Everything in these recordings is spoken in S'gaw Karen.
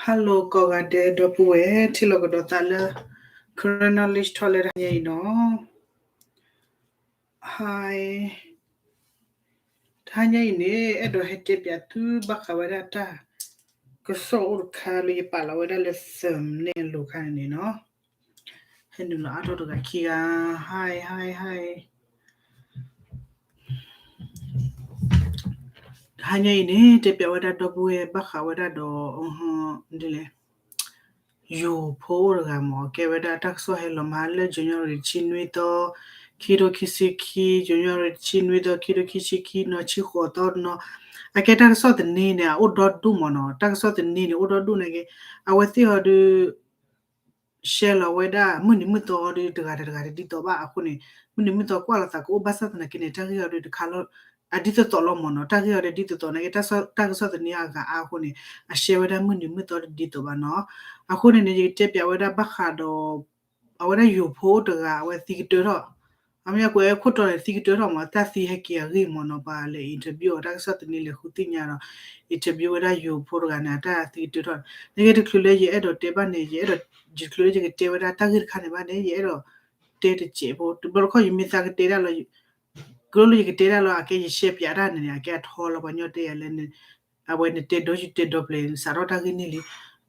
Hello ကိးဂၤဒဲး ဒီပုၢ်ဝဲၢ် ထံၣ်လိာ်ကဒီးသးလၢ Karen Knowledge Talk လၢတဟါညါအံၤနီၤ. Hi တဟါညါအံၤန့ၣ် အဲၣ်ဒိးဟဲတဲပၠးသုဘၣ်ဃးဝဲဒၣ်တၢ်ကစီၣ်အိၣ်တခါလၢယပာ်လီၤဝဲဒၣ်လၢ thumbnail အလိၤခါန့ၣ်နီၤ. ဟဲနုာ်လီၤအါထီၣ်တဂၤခံဂၤ Hi Hi Hi တဟါညါအံၤန့ၣ် တဲပၠးဝဲဒၣ်ဒီပုၢ်ဝဲၢ်ဘၣ်ဃးဝဲဒၣ်ဒီး ဒ်လဲၣ် ယိၤဖိအိၣ်တဂၤမ့ၢ် ကဲဝဲဒၣ်တၢ်ကစီၣ်ဟဲလီၤမးလၢ January တဆံနွံသီ ခံထိခံဆံခံ January တဆံနွံသီ ခံထိခံဆံခံနီၤ ဆံဃိးသီနီၤ. အကဲတၢ်ကစီၣ်သန့န့ၣ် အအိၣ်ဒီဒူၣ်မ့ၢ်နီၤ. တၢ်ကစီၣ်သန့န့ၣ် အိၣ်ဒီဒူၣ်န့ၣ်က့ အဝဲသ့ၣ်အီၤဒုး share လီၤဝဲဒၣ် မုၢ်နံၤမုၢ်သီအီၤဒုး တဂၤတဂၤတဒ်သိးဘၣ်အဃိန့ၣ် မုၢ်နံၤမုၢ်သီကွၢ်လိာ်သးကအိၣ်ဘၣ်ဆၣ်သနာ်က့န့ၣ် တၢ်ဂ့ၢ်အီၤဒုးတခါလီၤ အဒ်သိးသိးလီၤမ့ၢ်နီၤ. တၢ်ဂ့ၢ်အီၤဒုးဒ်သိးသိးန့ၣ်က့ တၢ်ကစီၣ်သန့အဂၤအါအဃိန့ၣ် အ share ဝဲဒၣ်မုၢ်နံၤမုၢ်သီတဒ်သိးဘၣ်နီၤ. အဃိန့ၣ်န့ၣ် ယကတဲပၠးဝဲဒၣ်ဘၣ်ဃးဒီး အဝဲဒၣ်ယိၤဖိတဂၤ အဝဲသံကတၢၢ်ထီၣ် အမ့ၢ်အကွဲးခိၣ်တီန့ၣ် သံကတၢၢ်ထီၣ်မ့ၢ် တၢ်သံဟဲက့ၤအဂ့ၢ်မ့ၢ်နီၤ. ပှၤလဲၤ interview အီၤ တၢ်ကစီၣ်သန့လဲၤဃုသ့ၣ်ညါဒီး interview ဝဲဒၣ်ယိၤဖိတဂၤန့ၣ် အတၢ်သံကတၢၢ်ထီၣ်န့ၣ် နက့တချုးလၢယအဲၣ်ဒိးတဲဘၣ်န့ၣ် ယအဲၣ်ဒိး တချုးလၢယကတဲဝဲဒၣ်တၢ်ဂ့ၢ်တခါန့ၣ်ဘၣ်န့ၣ် ယအဲၣ်ဒိးတဲတစဲးဖိ တဘျီတခီၣ်ယမ့ၢ်သးကတဲဒၣ်လီၤ ကလိလၢယကတဲဒၣ်လီၤ အကဲယ share ပၠးတၢ်န့ၣ်န့ၣ် အကဲအထီလီၤ ပှၤညီတဲယၤလၢ အဝဲနတဲဒီးယတဲဒီပျဲၤ စးထီၣ်တၢ်ဂ့ၢ်န့ၣ်လံ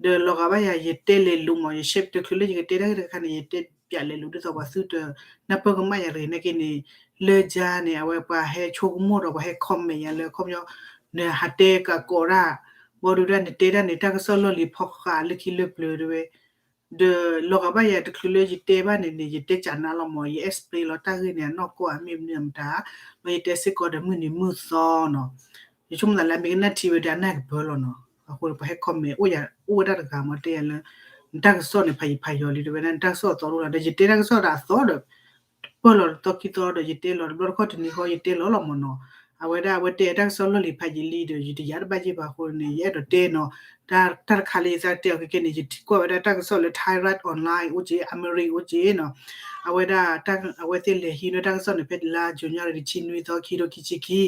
ဒီးလီၤဂာ်ဘၣ်ယၤ ယတဲလဲၤလိၤမ့ၢ် ယ share တချုးလၢယကတဲတၢ်ဂ့ၢ်တခါန့ၣ် ယတဲပၠးလဲၤလိၤ ဒ်သိးပှၤသုတနၢ်ပၢၢ်ကမၣ်ယၤတဂ့ၤ နက့န့ၣ် လၢယၤန့ၣ် အဝဲပှၤဟဲဆိကမိၣ်ဒီး ပှၤဟဲ comment ယၤလၢ ခီပညီ နဟးတဲကးကိးတၢ် ဘၣ်ဒုဒၣ်နတဲတၢ်န့ၣ် တၢ်ကစီၣ်လီၢ်လံၤဖီဃာ်လၢခံလၢပျၢၤတဝဲ ဒီးလီၤဂာ်ဘၣ်ယၤ တချုးလၢယတဲဘၣ်န့ၣ်န့ၣ် ယတဲကးနၤလီၤမ့ၢ် ယ explain လီၤတၢ်ဂ့ၢ်န့ၣ် အနီၢ်ကီၢ်အမ့ၢ်မနုၤမတၤ ဒီးယတဲစ့ၢ်ကီးဒီးမုၢ်နံၤမုၢ်သီနီၤ ယဆိကမိၣ်သးလၢအမ့ၢ်ကနၣ်ထံဝဲဒီးအနၢ်ကပၢလီၤနီၤ အဃိပှၤဟဲ comment အိၣ်ဝဲဒၣ်တဂၤမ့ၢ်တဲယၤလၢ နတၢ်ကစီၣ်န့ၣ် ဖးယံာ်ဖးယီၤလံ တဝဲဒၣ်နတၢ်ကစီၣ်အသီတအိၣ်လီၤ ဒီးယတဲတၢ်ကစီၣ်ဒီးအသီဒီး ပၢၢ်လီၤတသီခံသီဒီး ယတဲလီၤတဘျီတခီၣ်တနံၤဃီ ယတဲလီၤလီၤမ့ၢ်နီၤ အဝဲဒၣ်အဝဲတဲတၢ်ကစီၣ်လီၢ်လံၤဖးယံာ်လံဒီး ယတယာ်တဘၣ်ယ့ၢ်ဘၣ်အဃိန့ၣ် ယအဲၣ်ဒိးတဲနီၤ တၢ်တခါလၢယသးတဲအီၤခဲကဲန့ၣ် ယထံၣ်ကွၢ်ဝဲဒၣ်တၢ်ကစီၣ်လၢ Thairath Online အိၣ်က့ Amiri အိၣ်က့နီၤ အဝဲဒၣ် အဝဲသ့ၣ်လဲၤဟံးန့ၢ်တၢ်ကစီၣ်န့ၣ် ဖဲလါ January တဆံနွံသီ ခံထိခံဆံခံ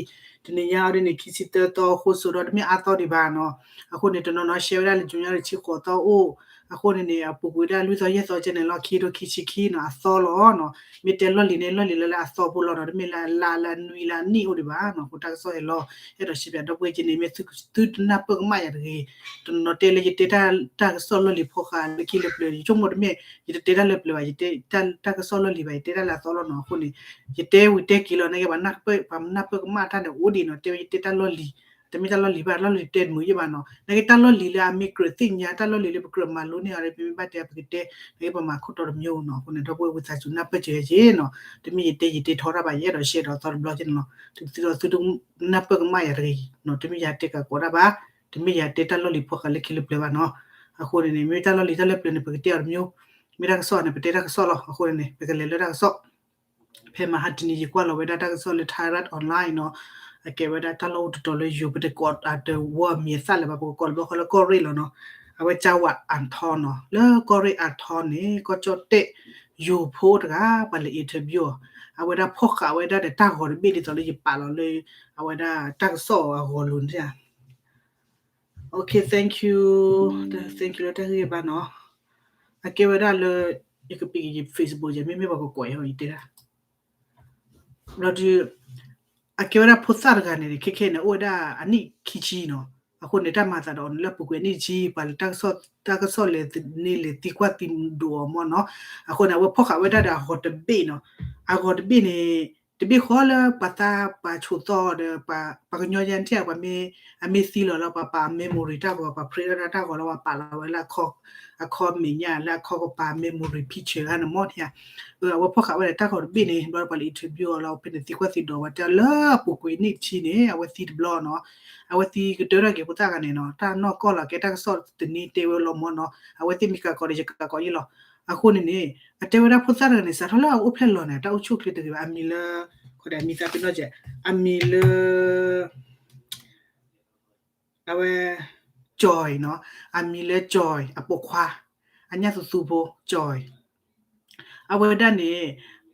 တနံၤညါအီၤဒ်န့ၣ် ခံဆံသၢသီအဃိ စိာ်ဒီးတမ့ၢ်အါသီဒံးဘၣ်နီၤ အဃိန့ၣ် တနီၤနီၤ share ဝဲဒၣ်လၢ January တဆံဃိးသီအိၣ် အဃိန့ၣ်န့ၣ် အပူၤကွံာ်ဒၣ်လွံၢ်သီယဲၢ်သီကဲန့ၣ်လီၤ ခံထိခံဆံခံနီၤ အသီလီၤနီၤ မ့ၢ်တဲလီၢ်လံၤန့ၣ် လီၢ်လံၤလၢလၢအသီဖိလီၤနီၤ တမ့ၢ်လၢအလါလၢအနွံလၢအနံၣ်အိၣ်ဒံးဘၣ်နီၤ အဃိတၢ်ကစီၣ်ဟဲလီၤ အဲၣ်ဒိးရှဲပၠးဒီပုၢ်ဝဲၢ်က့န့ၣ် မ့ၢ်သုတနၢ်ပၢၢ်ကမၣ်ယၤတဂ့ၤ တနီၤတဲလၢယတဲတၢ်ကစီၣ်လီၢ်လံၤဖီဃာ်လၢခံလၢပျၢၤ ယဆိကမိၣ်တမ့ၢ် ယတတဲတၢ်လၢပျၢၤဘၣ် ယတဲတၢ်ကစီၣ်လီၢ်လံၤဘၣ် ယတဲတၢ်လၢအသီလီၤနီၤ အဃိန့ၣ် ယတဲဝံၤတဲက့ၤလီၤ နက့ပှၤနၢ်ပၢၢ်ကမၣ်တၢ်န့ၣ်အိၣ်ဒံးနီၤ တဲဝဲယတဲတၢ်လီၢ်လံၤ တမ့ၢ်တၢ်လီၢ်လံၤဘၣ် လီၢ်လံၤတဲတမုာ်ယ့ၢ်ဘၣ်နီၤ နက့တၢ်လီၢ်လံၤလၢအမ့ၢ်ကြၢးသ့ၣ်ညါ တၢ်လီၢ်လံၤလၢပကြၢးမၤလိန့ၢ်အီၤ ပမ့ၢ်ဘၣ်တဲပကတဲ နက့ပမၤခိၣ်တီတမံၤနီၤ အဃိန့ၣ် ဒီပုၢ်ဝဲၢ်ဝံသးစူၤနၢ်ပၢၢ်စၢၤယ့ၢ်နီၤ တမ့ၢ်ယတဲယတဲထီတၢ်ဘၣ် ယအဲၣ်ဒိးရှဲဒီးအသီတဘျီက့န့ၣ်လီၤ တသုဒီးသုတနၢ်ပၢၢ်ကမၣ်ယၤတဂ့ၤ တမ့ၢ်ယၤတဲကးကိးတၢ်ဘၣ် တမ့ၢ်ယၤတဲတၢ်လီၢ်လံၤဖီဃာ်လၢခံလၢပျၢၤဘၣ်နီၤ အဃိန့ၣ်န့ၣ် မ့ၢ်တၢ်လီၢ်လံၤတၢ်လၢပျၢၤန့ၣ် ပကတဲအီၤတမံၤ မ့ၢ်တၢ်ကစီၣ်န့ၣ် ပတဲတၢ်ကစီၣ်လီၤ အဃိန့ၣ်န့ၣ် ပကလဲၤလၢတၢ်ကစီၣ် ဖဲမဟါတနံၤယကွၢ်လီၤဝဲဒၣ်တၢ်ကစီၣ်လၢ Thairath Online နီၤ အကဲဝဲဒၣ်တၢ်လီၢ်အိၣ်တတီၤလၢယိၤ ပတကိးအတဝီအမံၤအသၣ်လၢၤဘၣ် ပကကိးတဘျီဃီလၢကီၢ်ရ့ၣ်လီၤနီၤ အဝဲကၠၢဝးအၣ်ထီနီၤ လၢကီၢ်ရ့ၣ်အၣ်ထီန့ၣ် ကီၢ်ကၠီၣ်တဲၣ် ယိၤဖိတဂၤ ပှၤလဲၤ interview အီၤ အဝဲဒၣ်ဖီၣ်ဃာ်ဝဲဒၣ်ဒီးတၢ်ဂီၤတဘ့ၣ်ဒ်သိးလၢယပာ်လီၤလၢ အဝဲဒၣ်တၢ်ကစီၣ်အဂီၤလိၤန့ၣ် Okay, thank you. Thank you လၢတၢ်ဂ့ၢ်ဘၣ်နီၤ. အကဲဝဲဒၣ်လၢ ယကပ့ၤက့ၤယ Facebook ယ မ့မ့ၢ်ပှၤကကိးယၤ ယတဲဒၣ် ဘျီဒုး အကဲဝဲဒၣ်ဖိသၣ်တဂၤန့ၣ် ခဲခဲန့ၣ် အိၣ်ဝဲဒၣ်အနံၣ်ခံဆံနီၤ. အဃိန့ၣ် တၢ်မၤသးဒီးအီၤန့ၣ်လၢအပူၤကွံာ်အနံၣ်တဆံ ပှၤလၢတၢ်ကစီၣ် တၢ်ကစီၣ်လဲၤန့ၢ်လဲၤသံကွၢ်သံဒိးအီၤမ့ၢ်နီၤ. အဃိန့ၣ် အဝဲဖီၣ်ဃာ်ဝဲဒၣ်ဒီးအဂီၤတဘ့ၣ်နီၤ. အဂီၤတဘ့ၣ်န့ၣ် တဘ့ၣ်ဃီလၢပှၤသးပှၤဆိးသီဒီး ပှၤကညီယဲၢ်ထံၣ် ပှၤမ့ၢ် အမ့ၢ်သံလီၤလၢပှၤပာ် memory တၢ်ဂီၤ ပှၤ print ဒၣ်တၢ်ဂီၤလၢပှၤပာ်လီၤဝဲလၢ အခီပညီလၢအခီကပၤ memory picture ဂၤန့ၣ်မ့ၢ်ထံၣ်ဧါ. အဝဲဖီၣ်ဃာ်ဝဲဒၣ်တၢ်ဂီၤတဘ့ၣ်န့ၣ် ဘျီပှၤလၢ interview အီၤလီၤ ဖဲန့ၣ်သံကွၢ်သံဒိးဝဲတၢ်လၢအပူၤကွံာ်နံၣ်တဆံန့ၣ် အဝဲသံတဘျီနီၤ. အဝဲသံကတၢၢ်ထီၣ်က့ၤဖိသၣ်ဂၤန့ၣ်နီၤ တၢ်နီၢ်ကီၢ်လီၤကဲတၢ်ကစီၣ်တနံၤတဲဝဲလီၤမ့ၢ်နီၤ. အဝဲသ့ၣ်မ့ၢ်ကးကီးဒီးယကးကီးယ့ၢ်လီၤ. အဃိန့ၣ်န့ၣ် အတဲဝဲဒၣ်ဖိသၣ်တဂၤန့ၣ် စးထီၣ်လၢအအိၣ်ဖျဲၣ်လီၤန့ၣ် တၢ်အိၣ်ဆူၣ်ချ့တဂ့ၤဘၣ် အမံၤလၢ ခီဒီးအမံၤသးပ့ၤနီၣ်ကဲ အမံၤလၢ အဝဲ Joy နီၤ, အမံၤလၢ Joy အပိာ်ခွါ, အညၣ်သူသူဖိ Joy အဝဲဒၣ်န့ၣ်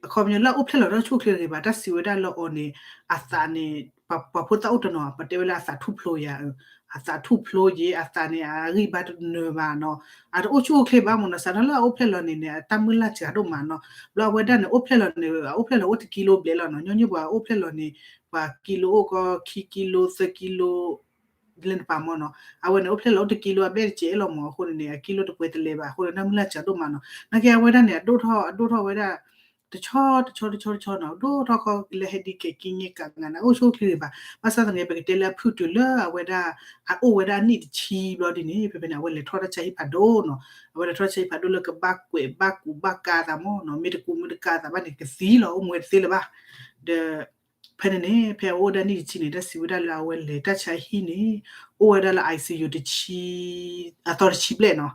အခီပညီလၢအအိၣ်ဖျဲၣ်လီၤတၢ်ဆိၣ်ချ့တဂ့ၤဘၣ် တၢ်စံးဝဲဒၣ်လၢအီၤန့ၣ် အသးန့ၣ် ပှၤဖိသၣ်အိၣ်တနီၤ ပတဲဝဲလၢအသးထူၣ်ဖျိယၤ အသးထူၣ်ဖျိယ့ အသးန့ၣ် အဂံၢ်ဘါတနၢၤဘၣ်နီၤ အတအိၣ်ဆူၣ်အိၣ်ချ့ဘၣ်မ့ၢ်နီၤ စးထီၣ်လၢအအိၣ်ဖျဲၣ်လီၤန့ၣ်န့ၣ် အတၢ်မုၢ်လၢ်စှၤဒိၣ်မးနီၤ ဘျီအဝဲဒၣ်န့ၣ် အိၣ်ဖျဲၣ်လီၤန့ၣ် အအိၣ်ဖျဲၣ်လီၤအိၣ်တကံလိဘျဲၣ်လီၤနီၤ ညီနုၢ်ပှၤအိၣ်ဖျဲၣ်လီၤန့ၣ် ပှၤကံလိအိၣ်ကီခံကံလိ လၢနပာ်မ့ၢ်နီၤ အဝဲန့ၣ် အိၣ်ဖျဲၣ်လီၤအိၣ်တကံလိအဘဲၣ်တကဲလီၤမ့ၢ် အဃိန့ၣ်န့ၣ် အကံလိတပှဲၤတလဲၤဘၣ် အဃိန့ၣ် တၢ်မုၢ်လၢ်စှၤဒိၣ်မးနီၤ နာ်က့အဝဲဒၣ်န့ၣ် အဒိၣ်ထီၣ် အဒိၣ်ထီၣ်ဝဲဒၣ် တဆီတဆီတဆီတဆီနီၤ ဒိၣ်ထီၣ်ခီလၢဟဲဒ်ကဲကံန့ၣ်ကးနၤ အိၣ်ဆူၣ်အိၣ်ချ့ဘၣ် ဘၣ်ဆၣ်သနာ်က့ ပကတဲလၢအဖုၣ်တုၤလၢအဝဲဒၣ် အအိၣ်ဝဲဒၣ်အနံၣ်တဆံဘျီဒ်န့ၣ် ဖဲဖဲန့ၣ် အဝဲလဲၤထီၣ်တၢ်ဆါဟံၣ်ဖးဒိၣ်နီၤ အဝဲလဲၤထီၣ်ဆါဟံၣ်ဖးဒိၣ်လၢကဘၣ်ကွဲးဘၣ်ကူးဘၣ်ကးသးမ့ၢ်နီၤ မ့ၢ်တကူးမ့ၢ်တကးသးဘၣ်န့ၣ် ကသံလီၤ အိၣ်မူဝဲတသ့လၢၤဘၣ် ဒီး ဖဲန့ၣ်န့ၣ် ဖဲအအိၣ်ဝဲဒၣ်နံၣ်တဆံန့ၣ် တၢ်စံးဝဲဒၣ်လၢအဝဲလဲၤတၢ်ဆါဟံၣ်န့ၣ် အိၣ်ဝဲဒၣ်လၢ ICU တဆံ အသီတဆံဘျဲၣ်နီၤ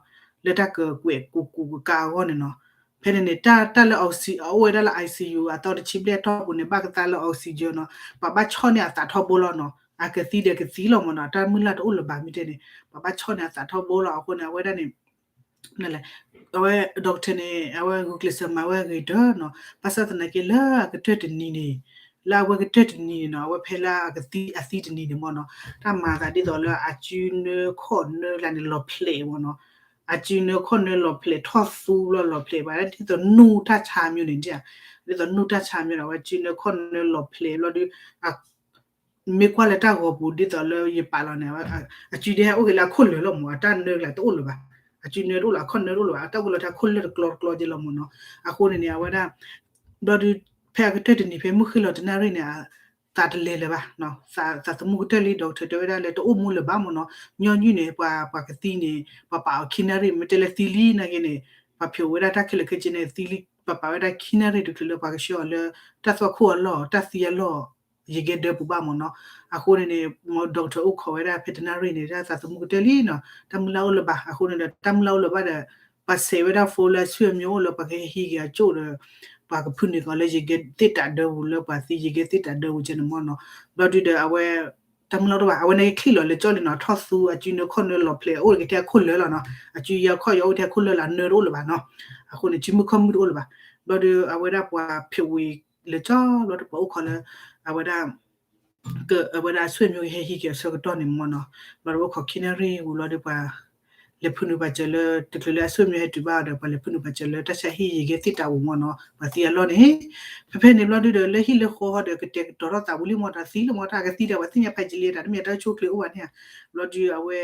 လၢတၢ်ကကွဲးကူးကူးကးကးအဂီၢ်န့ၣ်နီၤ ဖဲန့ၣ်န့ၣ် တၢ် တၢ်လၢ အအိၣ်ဝဲဒၣ်လၢ ICU အသီတဆံဘျဲၣ်ထီၣ်ပူၤန့ၣ် ဘၣ်ကသါလၢ oxygen နီၤ ပှၤဘၣ်ဆီၣ်န့ၢ်အသးထီဘိလီၤနီၤ အကသံဒီးကသံလီၤမ့ၢ်နီၤ တၢ်မုၢ်လၢ်တအိၣ်လၢၤဘၣ်မ့ၢ်တဲန့ၣ် ပှၤဘၣ်ဆီၣ်န့ၢ်အသးထီဘိလီၤ အဃိန့ၣ် အဝဲဒၣ်န့ၣ် အဝဲ doctor န့ၣ် အဝဲဂုာ်ကျဲးစၢးမၤဝဲအဂ့ၤတၢၢ်နီၤ ဘၣ်ဆၣ်သနာ်က့လၢအကတၢၢ်တနံၤန့ၣ် လၢအဝဲကတၢၢ်တနံၤန့ၣ်နီၤ အဝဲဖဲလၢအကသံ အသံတနံၤန့ၣ်မ့ၢ်နီၤ တၢ်မၤသးဒ်သိးလၢအစုနၢခီၣ်နၢလၢန့ၣ်လီၤဖျဲးမ့ၢ်နီၤ အစုနၢခီၣ်နၢလီၤဖျဲးထီၣ်သူဘျီလီၤဖျဲးဘၣ် ဒ်သိးနူၢ်တၢ်ဆါမ့ၢ်န့ၣ် ဒ်သိးနူၢ်တၢ်ဆါမ့ၢ်နီၤ အဝဲစုနၢခီၣ်နၢလီၤဖျဲးဘျီဒီး မ့ၢ်ကွၢ်လၢတၢ်ဂီၤပူၤဒ်သိးလၢယပာ်လီၤန့ၣ် အစုဒ်ဟဲအိၣ်က့ၤလၢအခိၣ်လၢာ်လီၤမ့ၢ် အတၢ်နၢကလးတအိၣ်လၢၤဘၣ် အစုနၢတအိၣ်လၢၤ အခီၣ်နၢတအိၣ်လၢၤဘၣ် အတၢ်အိၣ်လီၤထဲအခိၣ်လၢာ်တကျီတကျီက့လီၤမ့ၢ်နီၤ အဃိန့ၣ်န့ၣ် အဝဲဒၣ် ဘျီဒီး ဖဲအကတၢၢ်တနံၤဖဲမုၢ်ဃ့ၢ်လီၤတနၣ်ရံၣ်န့ၣ် သးတလဲၤလၢၤဘၣ် သးသမူကတၢၢ်လံ doctor တဲဝဲဒၣ်လၢတအိၣ်မူလၢၤဘၣ်မ့ၢ်နီၤ ညီနုၢ်န့ၣ် ပှၤ ပှၤကသံန့ၣ် ပှၤပာ်အီၤခံနၣ်ရံၣ် မ့ၢ်တဲလၢသံလံနာ်က့န့ၣ် ပှၤဖျိးဝဲဒၣ်တၢ်ခဲလၢာ်ခဲဆ့န့ၣ် သံလံ ပှၤပာ်ဝဲဒၣ်ခံနၣ်ရံၣ်တချုးလၢပှၤကဆှၢအီၤလၢ တၢ်သွၣ်ခိၣ်အလီၢ် တၢ်သံအလီၢ် ယကဲဒၢပူၤဘၣ်မ့ၢ်နီၤ အဃိန့ၣ်န့ၣ် doctor အိၣ်ခိးဝဲဒၣ်ဖဲတနၣ်ရံၣ်န့ၣ် တၢ်သးသမူကတၢၢ်လံနီၤ တၢ်မုၢ်လၢ်အိၣ်လၢၤဘၣ် အဃိန့ၣ်ဒီး တၢ်မုၢ်လၢ်အိၣ်လၢၤဘၣ်ဒီး ပှၤဆဲးဝဲဒၣ် phone လၢအဆွေမျိုးအိၣ်လၢပှၤကဟဲဟံးက့ၤအကၠိၣ်ဒီး ပှၤကဖုနုာ်ကီးလၢယကဲသ့ၣ်တးဒၢပူၤလၢပှၤသံယကဲသ့ၣ်တးဒၢပူၤကဲန့ၣ်မ့ၢ်နီၤ ဘျီဒုဒီးအဝဲ တၢ်မုၢ်လၢ်တအိၣ်ဘၣ် အဝဲန့ၣ်ချံၣ်လီၤလၢာ်ကၠီလံနီၤ ထီၣ်သူ အစုနၢခီၣ်နၢလီၤဖျဲး အိၣ်က့ၤထဲအခိၣ်လၢာ်လီၤနီၤ အစုယဲခီၣ်ယဲအိၣ်ထဲအခိၣ်လၢာ်လီၤ အနၢတအိၣ်လၢၤဘၣ်နီၤ အဃိန့ၣ် စုမုၢ်ခီၣ်မုၢ်တအိၣ်လၢၤဘၣ် ဘျီဒီးအဝဲဒၣ်ပှၤဖျိးဝံၤလၢာ်ကၠီ ဘျီဒီးပှၤအိၣ်ခိးလၢ အဝဲဒၣ် က အဝဲဒၣ်အဆွေမျိုးကဟဲဟံးက့ၤအဆၢကတီၢ်န့ၣ်မ့ၢ်နီၤ ဘျီဒီးအိၣ်ခိးခံနၣ်ရံၣ်ဝံၤဘျီဒီးပှၤ လဲၤဖုနုာ်ပာ်စၢၤလၢ တချုးလၢအဆွေမျိုးဟဲတုၤဘၣ်ဒီး ပှၤလဲၤဖုနုာ်ပာ်စၢၤလၢတၢ်ဆါဟံၣ်ယကဲသ့ၣ်တးပူၤမ့ၢ်နီၤ ပှၤသံအလီၢ်န့ၣ် ဖဲဖဲန့ၣ်ဘျီဒုဒီး လၢဟံၣ်လၢဃီဒီး ကတဲာ်ကတီၤထီၣ်သးဝံၤလံမ့ၢ် တၢ်သံလံမ့ၢ် တၢ်ကသံဒီးပှၤသ့ၣ်ညါဖးယံာ်လံ တၢ်တမ့ၢ်တၢ်ဆိၣ်ချ့အိၣ်ဘၣ်န့ၣ် ဘျီဒုအဝဲ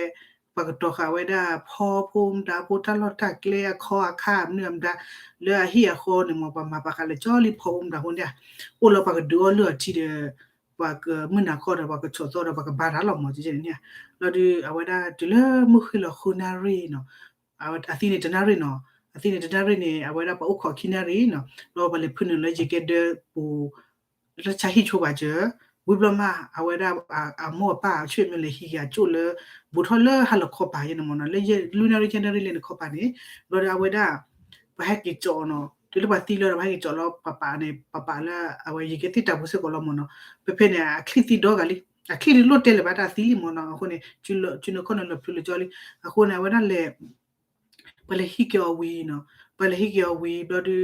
ပှၤကတီၤဃာ်ဝဲဒၣ်ဖီဖိမတၤဖိ တၢ်လီၢ်တၢ်ကျဲအခီအခါမနုၤအမတၤ လၢအဟံၣ်အဃီန့ၣ်မ့ၢ် ပှၤမၤပာ်ဃာ်လၢာ်ကၠီလံဖီဖိမတၤဖိန့ၣ် အိၣ်လၢပှၤကဒုးအီၣ်လုၢ်အီထံဒီး ပှၤကမုၢ်နၤခီဒီး ပှၤကဆီၣ်သီဒီး ပှၤကဘါတၢ်လီၤမ့ၢ်န့ၣ် ဘျီဒုအဝဲဒၣ်တုၤလၢမုၢ်ဃ့ၢ်လီၤဃုနၣ်ရံၣ်နီၤ အသံန့ၣ်တနၣ်ရံၣ်နီၤ အသံန့ၣ်တနၣ်ရံၣ်န့ၣ် အဝဲဒၣ်ပှၤအိၣ်ခိးခံနၣ်ရံၣ်နီၤ ဘျီပှၤလဲၤဖုနုာ်လၢယကဲဒၢပူၤ လၢဆါဟံၣ်ဆိပာ်စၢၤ ဝံၤဘျီမး အဝဲဒၣ်အမိၢ်အပၢ်အဆွေမျိုးလဲၤဟံးက့ၤအကၠိၣ်လၢ ဘူးထီၣ်လၢဟါလီၤခီပၤယဲန့ၣ်မ့ၢ်နီၤ လၢလွံၢ်နၣ်ရံၣ်ယဲၢ်နၣ်ရံၣ်လၢန့ၣ်ခီပၤန့ၣ် ဘျီဒီးအဝဲဒၣ် ပှၤဟဲက့ၤကၠီနီၤ တုၤလၢပှၤသံလီၤဒီး ပှၤဟဲက့ၤကၠီလီၤပှၤပာ်န့ၣ် ပှၤပာ်လၢအဝဲယကဲသ့ၣ်တးပူၤစ့ၢ်ကီးလီၤမ့ၢ်နီၤ ဖဲဖဲန့ၣ် အချံၣ်သံဒီဂၤလံ အချံၣ်တလိၣ်တဲလၢၤဘၣ်တၢ်သံလံမ့ၢ်နီၤ အဃိန့ၣ် စုနၢခီၣ်နၢလီၤဖျိလၢာ်ကၠီလံ အဃိန့ၣ် အဝဲဒၣ်လဲၤ ပှၤလဲၤဟံးက့ၤအီၤဝံၤနီၤ ပှၤလဲၤဟံးက့ၤအီၤဝံၤဘျီဒု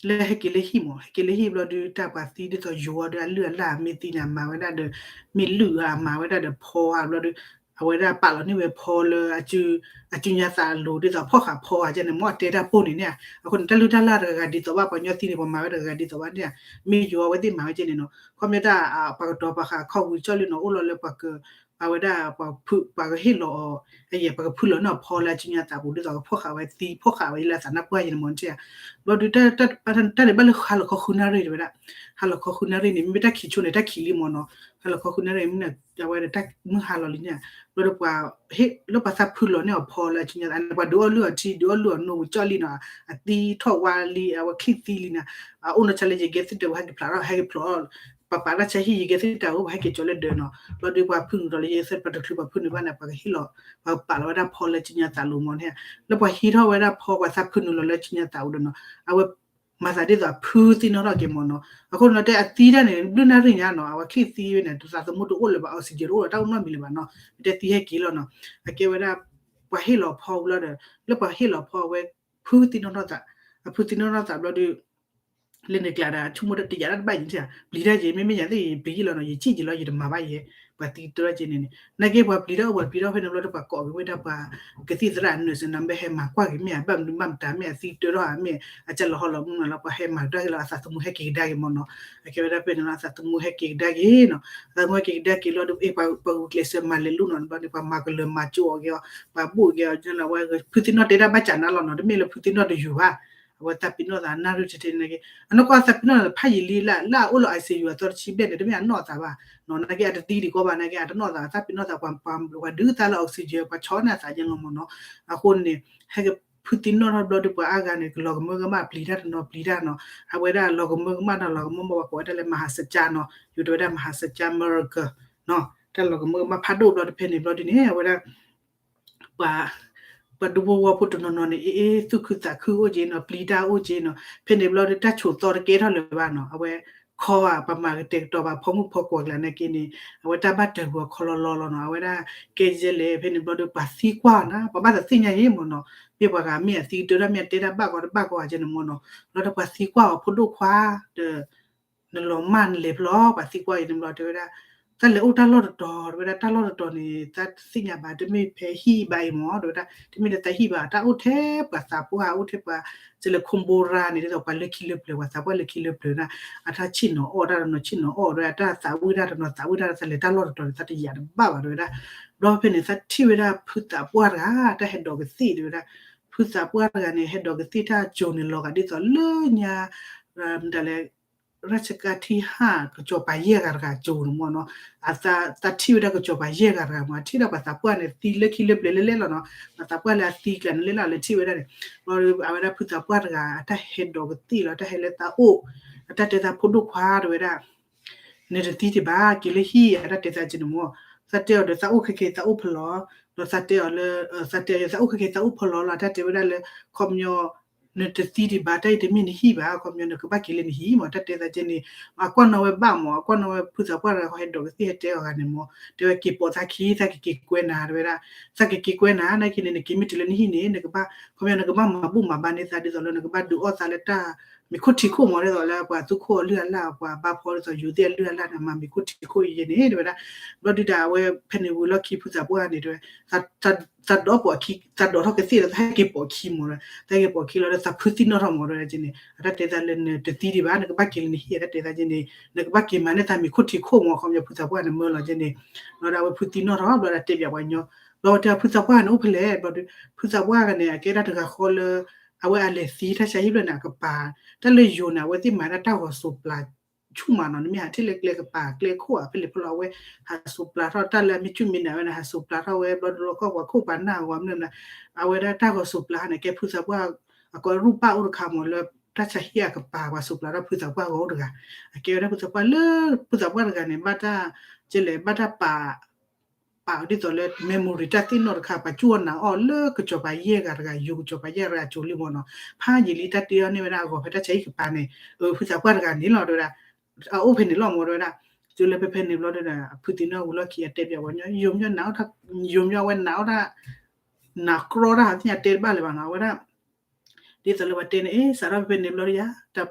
လၢဟဲက့ၤလၢဟံၣ်မ့ၢ် ဟဲက့ၤလၢဟံၣ်ဘျီဒု တၢ်ပှၤသံဒ်သိးယိၤအီၤဒီးအလုၢ်အလၢ်မ့ၢ်သံန့ၣ် အမၤဝဲဒၣ်ဒီး မ့ၢ်လုၢ်ဧါ အမၤဝဲဒၣ်ဒီးဖီဧါဘျီဒု အဝဲဒၣ်ပာ်လီၤန့ၢ်ဝဲဖီလၢ အစုညါသးအလိၤဒ်သိးဖီၣ်ဃာ်ဖီဧါကဲန့ၣ် မ့ၢ်အတဲတၢ်ပိၢ်န့ၣ်န့ၣ် အဃိန့ၣ် တၢ်လုၢ်တၢ်လၢ်တဂၤဂၤဒ်သိးဘၣ် ပှၤညီသံန့ၣ် ပှၤမၤဝဲတဂၤဂၤဒ်သိးဘၣ်န့ၣ် မ့ၢ်ယိၤအီၤဝဲသ့ၣ်မၤဝဲကဲန့ၣ်နီၤ ခီပညီတၢ် ပှၤကတီၤပှၤဃာ်ခီၣ်ဝံၤကၠီလံနီၤ အိၣ်လီၤလၢပှၤက အဝဲဒၣ် ပှၤကဟ့ၣ်လီၤအီၤ အယဲၢ် ပှၤကဖုလီၤန့ၢ်အဖီလၢအစုညါသးပူၤ ဒ်သိးကဖီၣ်ဃာ်ဝဲသံ ဖီၣ်ဃာ်ဝဲလၢအသးနၢ်ပှၢ်ယဲန့ၣ်မ့ၢ်န့ၣ် ဘျီဒု တၢ်တၢ်န့ၣ်ဘၣ်လၢဟါလီၤခီဃုနၣ်ရံၣ်တဝဲဒၣ် ဟါလီၤခီဃုနၣ်ရံၣ်န့ၣ် မ့မ့ၢ်တၢ်ခံးဆိန့ၣ် တၢ်ခံးလံမ့ၢ်နီၤ ဟါလီၤခီဃုနၣ်ရံၣ် မ့ၢ်အဝဲဒၣ်တၢ်မုၢ်ဟါလီၤလံန့ၣ် ဘျီဒီးပှၤ ဟ့ၣ်လၢပှၤသးဖုလီၤန့ၢ်အီၤဖီလၢအစုညါသးန့ၣ် ပှၤဒုးအီၣ်လုၢ်အီၤထံ ဒုးအီၣ်လုၢ်အီၤနိဝံၤကၠီလံနီၤ အသံထီၣ်ဝါလံ အဝဲချံၣ်သံလံန့ၣ် အအိၣ်နီၤဆါလၢယကဲသ့ၣ်တးပူၤ ဟဲက့ၤဖျိးထီၣ် ဟဲက့ၤဖျိး ပှၤပာ်တၢ်ဆါဟံၣ်ယကဲသ့ၣ်တးပူၤ ပှၤဟဲက့ၤကၠီလၢဒၢးနီၤ ဘျီဒုပှၤဖုနုာ်ဒီးလၢယဲသ့ၣ်တဖၣ်တချုးပှၤဖုနုာ်ဘၣ်န့ၣ် ပှၤကဟ့ၣ်လီၤ ပှၤကပာ်လီၤဝဲဒၣ်ဖီလၢစုညါသးလိၤမ့ၢ်န့ၣ် လၢပှၤဟံးထီၣ်ဝဲဒၣ်ဖီ ပှၤသးဖုနုာ်လီၤလၢစုညါသးပူၤဒီးနီၤ အဝဲ မၤသးဒ်သိးအဖုသံနီၣ်ထီၣ်က့ၤမ့ၢ်နီၤ အဃိန့ၣ်တဲအသံတၢ်န့ၣ် ဘျုးနၣ်ရံၣ်ညါနီၤ အဝဲချံၣ်သံဝဲန့ၣ် တသးသမူတအိၣ်လၢၤဘၣ် oxygen တအိၣ်လၢၤ တၢ်အိၣ်နီတမံၤလၢၤဘၣ်နီၤ တဲသံဟဲက့ၤလီၤနီၤ အကဲဝဲဒၣ် ပှၤဟ့ၣ်လီၤဖီဝံၤလီၤဒီး လၢပှၤဟ့ၣ်လီၤဖီအဝဲ ဖုသံနီၣ်ထီၣ်သး အဖုသံနီၣ်ထီၣ်သးဘျီဒု လၢန့ၣ်ကျါဒီး ဆိကမိၣ်တၢ်တယာ်တၢ်တဘၣ်ယံၤထံၣ်ဧါ, ပျံၤတၢ်က့ၤ မ့မ့ၢ်ယၤသ့ၣ်ယပျံၤယံၤလီၤနီၤ, ယစံၣ်ယံၤလီၤ ယတမၤဘၣ်ယဲ, ပှၤသံတၢ်က့ၤန့ၣ်န့ၣ် နာ်က့ပှၤပျံၤတၢ်အိၣ် ပှၤပျံၤတၢ်အိၣ်ဖဲန့ၣ်ဘျီဒီး ပှၤကိးက့ၤဝဲဒၣ်ပှၤကသံၣ်သရၣ် nurse န့ၣ် မ့ၢ်ဟဲမၤကွၢ်က့ၤမ့ၢ်ဧါ, ဘၣ်မနုၤဘၣ်မတၤ မ့ၢ်အသံတၢ်ထီၣ်ဧါ မ့ၢ်အကၢ်လီၤဟီလီၤမုၢ်နၤလီၤ ပှၤဟဲမၤတၢ်က့ၤလီၤ အသးသမူဟဲက့ၤကဒါက့ၤမ့ၢ်နီၤ, အကဲဝဲဒၣ်ဖဲန့ၣ်လီၤ အသးသမူဟဲက့ၤကဒါက့ၤနီၤ, အသးသမူဟဲက့ၤကဒါက့ၤလီၤဒီး ပှၤဂုာ်ကျဲးစၢးမၤလဲၤလိၣ်နီၤ, ဘျီန့ၣ် ပှၤမၤကလၢၤမၤကၠိအီၤက့ၤအီၤ, ပှၤဘူၣ်က့ၤအီၤ ဝဲဖုသံၣ်နီၣ်တဲတၢ်ဘၣ်စးနၤလီၤနီၤ, တမ့ၢ်လၢဖုသံၣ်နီၣ်တယူၤဘၣ် အဝဲသးပ့ၤနီၣ်သးနၢ်ရံၣ်တထံန့ၣ်က့, အနီၢ်ကီၢ်သးပ့ၤနီၣ်သးဖးယံာ်လံ လၢအအိၣ်လၢ I C U အသီတဆံဘျဲၣ်န့ၣ် တမ့ၢ်အနီၢ်သးဘၣ်, နာ်က့အတသံဒံးကီးဘၣ် နာ်က့အတနီၢ်သး သးပ့ၤနီၣ်သး ပှၤဒုးသးလၢ oxygen ပှၤဆီန့ၢ်အသးယဲလီၤမ့ၢ်နီၤ, အဃိန့ၣ် ဟဲကဖုသံၣ်နီၣ်ထီၣ်ဘျီဒီး ပှၤအါဂၤန့ၣ် ကလီၤကမၢကမၣ်ပျံၤတၢ်တနီၤပျံၤတၢ်နီၤ, အဝဲဒၣ်လီၤကမၢကမၣ်ဒီးလီၤကမၢမီၢ် ပှၤကိးဝဲဒၣ်လၢ မဟာစကြ နီၤ, ယိၤတဲဝဲဒၣ် မဟာစကြ miracle နီၤ, တၢ်လီၤကမၢကမၣ်ဖးဒိၣ်ဘျီဒီး ဖဲန့ၣ်ဘျီဒီးန့ၣ် အဝဲဒၣ် ပှၤ ပှၤဒူဖိဝီဖိတနီၤနီၤန့ၣ် အ့ အ့ သူၣ်ခုသးခုအိၣ်က့နီၤ, ပျံၤတၢ်အိၣ်က့နီၤ, ဖဲန့ၣ်ဘျီဒီး တၢ်ဆိးသီတကဲထီၣ်လၢၤဘၣ်နီၤ, အဝဲခီဧါ ပှၤမၤကတဲာ်ကတီၤဘၣ် ဖီမုၢ်ဖီကွီၤကျါနာ်က့န့ၣ် အဝဲတၢ်ဘၣ်တၢၢ်ပူၤအခီလီၤလီၤလီၤနီၤ, အဝဲဒၣ်ကဲယဲလဲၣ် ဖဲန့ၣ်ဘျီဒီး ပှၤသံကွၢ်နၤ ပှၤဘၣ်သးသ့ၣ်ညါယဲမ့ၢ်နီၤ, မ့ၢ်ပှၤဂၤမ့ၢ်အသံကတၢၢ် မ့ၢ်အတဲတၢ်ဘၣ်ကီတဘၣ်ကီဧါကဲန့ၣ်မ့ၢ်နီၤ, ဘျီဒီးပှၤသံကွၢ်အီၤ ဖိဒိၣ်ခွါ ဒီး နလီၤမၢ်နလဲၤဖဲလဲၣ် ပှၤသံကွၢ်အံၤန့ၣ်ဘျီတဲဝဲဒၣ် တၢ်လဲၤအိၣ်တၢ်လီၢ်တတီၤ တဲဝဲဒၣ် တၢ်လီၢ်တတီၤန့ၣ် သးတသ့ၣ်ညါဘၣ် တမ့ၢ်ဖဲဟံၣ်ဘၣ်အံၤမ့ၢ် တဲဝဲဒၣ် တမ့ၢ်လၢသးဟံၣ်ဘၣ် တၢ်အိၣ်ထဲပှၤသးပှၢ် အိၣ်ထဲပှၤ ကဲလၢ ခိၣ်ဘိရါန့ၣ် ဒ်သိးပှၤလၢခံလၢပျၢၤ ပှၤသးပှၢ်လၢခံလၢပျၢၤန့ၣ် အတၢ်ဆ့ၣ်နီၤအီၣ်တၢ်တနီၤဆ့ၣ်နီၤအီၣ် တဲဝဲဒၣ် တၢ်သးဝံၣ်တၢ်တနီၤသးဝံၣ်တၢ် သးလဲၤတၢ်လီၢ်တတီၤန့ၣ် သးတယာ်တဘၣ်ဘၣ် တဲဝဲဒၣ် ဘျီဖဲန့ၣ် သးထံၣ်ဝဲဒၣ်ဖုသးပှၢ်တဂၤ တၢ်ဟဲဒိးကသ့ၣ် တဲဝဲဒၣ် ဖုသးပှၢ်တဂၤန့ၣ် ဟဲဒိးကသ့ၣ်တၢ်ကၠိၤန့ၣ် လီၤဂာ်ဒ်သိးလၢညါ မတၤလဲၣ် ရၢၡကါထံဟၣ် ကစီၤပၤယဲၢ်ဂၤတဂၤကၠိၤန့ၣ်မ့ၢ်နီၤ, အသးထံၣ်ဝဲဒၣ်ကစီၤပၤယဲၢ်ဂၤတဂၤမ့ၢ် ထံၣ်ဒၣ်ပှၤသးပှၢ်န့ၣ် သံလၢခံလၢပျၢၤလဲၣ်လဲၣ်လီၤနီၤ, ပှၤသးပှၢ်လၢအသံကျါန့ၣ်လဲၣ်လီၤ လဲၤထံၣ်ဝဲဒၣ်န့ၣ်, ဘျီအဝဲဒၣ်ဖုသးပှၢ်တဂၤ အတၢ်ဟဲဒိးကသ့ၣ်လီၤ တၢ်ဟဲလၢသးအိၣ်, အတၢ်တဲသးဖိဒိၣ်ခွါ တဲဝဲဒၣ် နတသံဒံးဘၣ် က့ၤလၢဟံၣ် အတၢ်တဲသးက့န့ၣ်မ့ၢ်, သးတဲအီၤဒီးသးအိၣ်ခဲက့ၤသးအိၣ်ဖီလီၤ, ဒီးသးတဲအီၤလၢ သးတဲအီၤယသးအိၣ်ခဲက့ၤသးအိၣ်ဖီလီၤလီၤ အတၢ်တဲဝဲဒၣ်လၢ ခီပညီ နတသံဒံးဘၣ် တၢ်အံၤတမ့ၢ်နဟံၣ်ဘၣ် ခီပညီနကဘၣ်က့ၤလၢနဟံၣ်မ့ၢ် တၢ်တဲသးက့န့ၣ်, အကွၢ်နီၣ်ဝဲဘၣ်မ့ၢ် အကွၢ်နီၣ်ဝဲဖုသးပှၢ်တဂၤဟဲဒိးကသ့ၣ်ဟဲတဲအီၤဂၤန့ၣ်မ့ၢ် တဲဝဲက့ၤပိာ်သးခံ သးကက့ၤကွဲနၤ တဲဝဲဒၣ်, သးကက့ၤကွဲနၤ နာ်က့န့ၣ် နက့ၤမ့ၢ်တုၤလၢနဟံၣ်န့ၣ် နကဘၣ် ခီပညီနကဘၣ်မၤဘူၣ်မၤဘါန့ၢ်သးဒ်သိးလၢနကဘၣ်ဒုးအီၣ်သးလၢတၢ် မ့ၤခိၣ်ထံခိၣ်မ့ၢ် ဒ်သိးလၢပှၤသူခိၣ်အလုၢ်အလၢ် ပှၤဘါဖီဒ်သိးယိၤသ့ၣ်အလုၢ်အလၢ်န့ၣ် မၤမ့ၤခိၣ်ထံခိၣ်အံၤန့ၣ် တဲဝဲဒၣ်, ဘျီဒုးဒီးအဝဲဖဲန့ၣ်ဝံၤလီၢ်ခံဖုသးပှၢ်န့ၣ် တဲဝဲ, သးဒိးပှၤခံ သးဒိးထီၣ်ကသ့ၣ်ဒီး သးဟဲက့ၤပိာ်ခံမ့ၢ်ဒီး သးဟဲက့ၤပိာ်ခံလီၤဒီး သးဖုသံၣ်နီၣ်ထီၣ်မ့ၢ်ဒီးက့န့ၣ် အတၢ်တဲသးလၢနတသံဒံးဘၣ် နကဘၣ်က့ၤလၢနဟံၣ် အတၢ်တဲသးက့န့ၣ် နကဘၣ်က့ၤမၤန့ၢ်သးမ့ၤခိၣ်ထံခိၣ်မ့ၢ် ခီပညီဖုသးပှၢ်န့ၣ်မၢလီၤက့န့ၣ်, ဘျီဒီးအဝဲဖုသံၣ်နီၣ်ထီၣ် ဘျီဒီးတဲဘၣ်ပှၤညီ ဘျီဝဲတဲဖုသးပှၢ်န့ၣ်အိၣ်ဖဲလဲၣ် ဘျီဒီး ဖုသးပှၢ်ဂၤန့ၣ် အကဲဒၣ်တဂၤဃီလၢ အဝဲအလဲၤသံတၢ်ဆါဟံၣ်ဖျၢၣ်န့ၣ် အကပၤ တၢ်လၢယိၤန့ၣ် အဝဲသ့ၣ်မၤဒၣ်တၢ်ဂီၤစိးပျၤဆူၣ်မးနီၤ နမ့ၢ်ဟးထံၣ်လၢကျဲကပၤကျဲခိၣ်ဧါ ဖဲလဲၣ်ဖဲလဲၣ် အဝဲဟးစိးပျၤထီၣ်တၢ်လၢအမ့ၢ်ဆူၣ်မ့ၢ်နၢ်ဝဲန့ၣ် ဟးစိးပျၤထီၣ်ဝဲ ဘျီဒီးလီၢ်ကီၢ်ပှၤခိၣ်ပှၤနၢ်အဂီၢ်မနုၤမနုၤ အဝဲဒၣ်တၢ်ဂီၤစိးပျၤန့ၣ် ကဲဖုသးပှၢ် အကိးရူၢ်ပၢ်အိၣ်တခါမ့ၢ်လၢ တၢ်ဆါဟံၣ်အကပၤ ပှၤစိးပျၤထီၣ်ဖုသးပှၢ်ဂီၤအိၣ်တဂၤ အကဲဝဲဒၣ်ဖုသးပှၢ်လၢ ဖုသးပှၢ်တဂၤန့ၣ် ဘၣ်တၢ် ကဲလဲၣ် ဘၣ်တၢ်ပာ် ပာ်အီၤဒ်သိးလၢ memory တၢ်သ့ၣ်နီၣ်တခါ ပှၤကူၣ်အီၣ်နာ်အီၣ်လၢကစီၤပၤယဲၢ်ဂၤတဂၤ ယိၤကစီၤပၤယဲၢ်ဂၤတဂၤကၠိၤလံမ့ၢ်နီၤ ဖးယံာ်လံတၢ်တ့အီၤန့ၢ်ဝဲဒၣ်အဂီၤဖဲတၢ်ဆါဟံၣ်ကပၤန့ၣ် အဖုသးပှၢ်တဂၤန့ၣ်လီၤ တဲဝဲဒၣ် အအိၣ်ဖဲန့ၣ်လီၤမ့ၢ်တဲဝဲဒၣ် တုၤလၢဖဲဖဲန့ၣ်ဘျီဒီး ဖုသံၣ်နီၣ်ဝံၤလီၢ်ခံအတဲပၠးဝဲညီ ယိၤမညီနးအီၣ်တၢ် ယိၤမညီဝဲနးအီၣ်တၢ် နးကြီတၢ် သ့ၣ်ညါတဲတဘၣ်လၢၤဘၣ်နီၤ အဝဲဒၣ် ဒ်သိးလၢပှၤတဲန့ၣ် အ့ စးထီၣ်ဖဲဖဲန့ၣ်ဘျီဒီးယၤ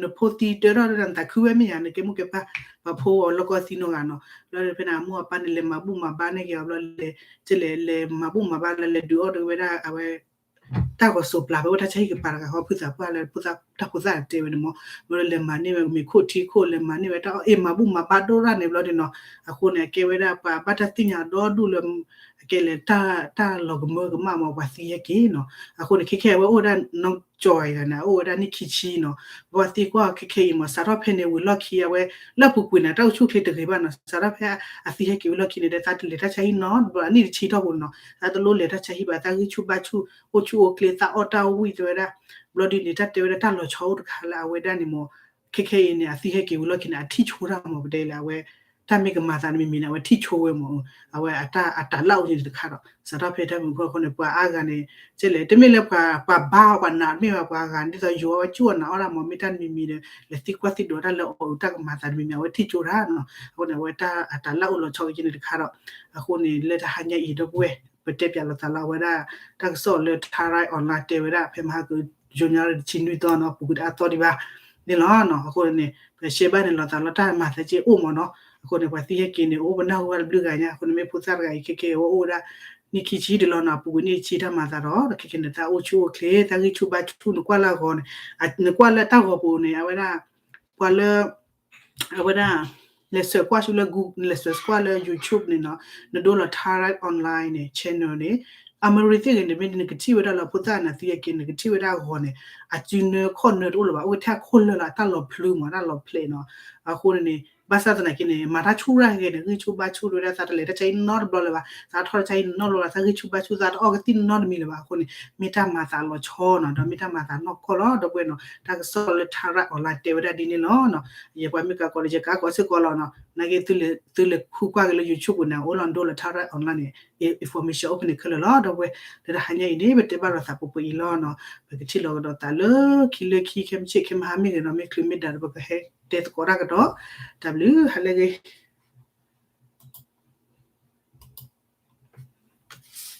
နဖိသံတၢထီၣ်ဒီးနသးခုဝဲမ့ၢ်ယၤ နကဲမိၢ်ကဲပၢ် ပှၤဖိအီၤလီၢ်ကီၢ်သံနီတဂၤနီၤ ဘျီဒီးဖဲန့ၣ် အမိၢ်အပၢ်န့ၣ် လဲၤမၤဘူၣ်မၤဘါန့ၢ်က့ၤအီၤဘျီလဲၤ ကလဲၤလဲၤမၤဘူၣ်မၤဘါလၢလဲၤဒုးအီၣ်တ့ၢ်ဝဲဒၣ်အဝဲ တၢ်ဂီၤစိးပျၤဖဲဝဲတၢ်ဆါဟံၣ်ကပၤတဂၤဃီ ဖုသးပှၢ်လၢ တၢ်ဖိသၣ်တဲဝဲန့ၣ်မ့ၢ် ဘျီဒီးလဲၤမၤန့ၢ်ဝဲမ့ၤခိၣ်ထံခိၣ် လဲၤမၤန့ၢ်ဝဲတၢ်အီၣ်အ့ၣ်မၤဘူၣ်မၤဘါဒိၣ်တၢ်န့ၣ်ဘျီဒီးနီၤ အဃိန့ၣ် အကဲဝဲဒၣ်ပှၤဘၣ်တၢ်သ့ၣ်ညါဒီဒူၣ်လၢ အကဲလဲၣ် တၢ်လီၤကမၢကမၣ်မ့ၢ် ပှၤသံဟဲက့ၤနီၤ အဃိန့ၣ် ခဲခဲအဝဲအိၣ်ဝဲဒၣ်နီၢ်ကၠီၤအံၤဂၤန့ၣ် အအိၣ်ဝဲဒၣ်နံၣ်ခံဆံနီၤ ပှၤသံကွၢ်ခဲခဲအံၤမ့ၢ် စးထီၣ်ဖဲန့ၣ်ဝံၤလီၢ်ခံအဝဲ လၢအပူၤကွံာ်န့ၣ် တၢ်အိၣ်ဆူၣ်အိၣ်ချ့တဂ့ၤဘၣ်နီၤ စးထီၣ်ဖဲအသံဟဲက့ၤဝံၤလီၢ်ခံန့ၣ်ဒီး သးတလဲၤတၢ်ဆါဟံၣ်နီတဘျီ အနံၣ်တဆံထီၣ်ပူၤနီၤ သးတလိၣ်လဲၤတၢ်ဆါဟံၣ်ဘၣ် သးဂံၢ်ဆူၣ်ဘါဆူၣ် အိၣ်ဆူၣ်အိၣ်ချ့ သးအီၣ်တၢ်ဝံၣ်တဲဝဲဒၣ် ဘျီဒ်န့ၣ် တၢ်တဲဝဲဒၣ်တၢ်လီၤဆီအိၣ်တခါလၢအဝဲဒၣ်န့ၣ်မ့ၢ် ခဲခဲအံၤန့ၣ် အသံဟဲက့ၤဝံၤလီၢ်ခံန့ၣ် အထံၣ်ဆိတၢ်မ့ၢ် ပတဲလၢအဝဲ တၢ်မ့ၢ်ကမၤသးတမံၤမံၤန့ၣ် အဝဲထံၣ်ဆိဝဲမ့ၢ် အဝဲအတၢ်အတၢ်လၢအိၣ်န့ၣ်တခါဒီး စးထီၣ်ဖဲတၢ်မုာ်ခိၣ်အဃိန့ၣ် ပှၤအါဂၤန့ၣ် ကဲလဲၣ် တမ့ၢ်လၢပှၤ ပှၤဘါပှၤနာ်တမ့ၢ်ဘၣ် ပှၤအါဂၤဒ်သိးယိၤအဝဲကူၣ်အီၣ်နာ်အီၣ်တၢ်မ့ၢ်မံၤဒီး လဲၤသံကွၢ်သံဒိးတၢ်လၢအအိၣ်တၢ်ကမၤသးတမံၤမံၤ အဝဲထံၣ်ဆိတၢ်နီၤ အဃိန့ၣ် အဝဲတၢ်အတၢ်လၢအိၣ်လီၤဆီက့ၤန့ၣ်တခါဒီး အဃိန့ၣ် လၢတဟါညါအံၤဒီပုၢ်ဝဲၢ် ပတဲပၠးလိာ်သးလၢအဝဲဒၣ် တၢ်ကစီၣ်လၢ Tharai Online တဲဝဲဒၣ် ဖဲမဟါက ယိၤညါတဆံနွံသီနီၤ ပူၤကွံာ်တအါသီဒံးဘၣ် န့ၣ်လီၤနီၤ. အဃိန့ၣ် ပရှဲဘၣ်န့ၣ်လီၤသးလီၤ တၢ်မၤသးက့အိၣ်မးနီၤ. အဃိန့ၣ် ပှၤသံဟဲက့ၤန့ၣ် အိၣ်ပနၢ်ဟူဝဲတဘျုးဂၤညါ. အဃိန့ၣ် မ့ၢ်ဖိသၣ်တဂၤအံၤခဲကဲ အဝဲအိၣ်ဝဲဒၣ် နံၣ်ခံဆံဒံးလီၤနီၤ. အပူၤကွံာ်နံၣ်ဆံတၢ်မၤသးဒီး ခဲကဲန့ၣ် တၢ်အိၣ်ဆူၣ်အိၣ်ချ့ တၢ်ဂံၢ်ဆူၣ်ဘါဆူၣ် နကွၢ်လၢအဂီၤန့ၣ် နကွၢ်လၢတၢ်ဂီၤပူၤန့ၣ် အဝဲဒၣ် ပှၤလၢ အဝဲဒၣ် လဲၤစၢၤကွၢ်ဆူလၢ Google လဲၤစၢၤကွၢ်လၢ YouTube န့ၣ်နီၤ, နဒိလီၤ Tharai Online န့ၣ် channel န့ၣ် အမရံသ့ၣ်ဂ့ၤန့ၣ် မ့ၢ်နကထံၣ်ဝဲဒၣ်လၢဖိသၣ်နၤသံအက့ၤ နကထံၣ်ဝဲဒၣ်အဂီၤန့ၣ် အစုနၢခီၣ်နၢတအိၣ်လၢၤဘၣ်, အိၣ်ဝဲထဲအခိၣ်လၢာ်လီၤ အတၢ်လီၤဖျူမး တၢ်လီၤဖျဲးနီၤ. အဃိန့ၣ်န့ၣ် ဘၣ်ဆၣ်သနာ်က့န့ၣ် မၤတၢ်ဆူၣ်ရၣ်ဂဲၤန့ၣ် ဂံၢ်ဆူၣ်ဘါဆူၣ်တဝဲဒၣ် သးတလဲၤတၢ်ဆါဟံၣ်နီတဘျီလၢၤဘၣ်, သးထီၣ်တၢ်ဆါဟံၣ်နီတဘျီလၢၤဘၣ်, သးဂံၢ်ဆူၣ်ဘါဆူၣ် သးတအီၣ်ကသံၣ်နီတမံၤလၢၤဘၣ်. အဃိန့ၣ် မ့ၢ်တၢ်မၤသးလီၤဆီနီၤ, ဒီးမ့ၢ်တၢ်မၤသးနီၢ်ကီၢ်လီၤ. ဒီပုၢ်ဝဲၢ်နီၤ တၢ်ကစီၣ်လၢ Tharai Online တဲဝဲဒၣ်ဒ်န့ၣ်လီၤနီၤ. ယပှၤမ့ၢ်ကးကီးဒီး ယကးကီးစ့ၢ်ကီးလီၤနီၤ. နာ်က့ သုလဲၤခူကွၢ်က့ၤလၢ YouTube ပူၤန့ၣ် အိၣ်လီၤ ဒိလီၤ Tharai Online န့ၣ် information အိၣ်ဖဲန့ၣ်ခဲလၢာ်လီၤ. ဒီပုၢ်ဝဲၢ် လၢတဟါညါအံၤန့ၣ် ပတဲဘၣ်လိာ်သးပှဲၤပှဲၤအံၤလီၤနီၤ. ပကထံၣ်လိာ်ကဒီးသးလၢခံလၢခံ ခဲမုၢ်ဆ့ၣ် ခဲမုၢ်ဟါမ့ၢ်ဂ့ၤနီၤ, မ့ၢ်ချုးမ့ၢ်ဒၣ်ဒီး ပကဟဲတဲသကိးတၢ်ကဒီး. တၢ်ဘျုး ဟါလၢအဂ့ၤ.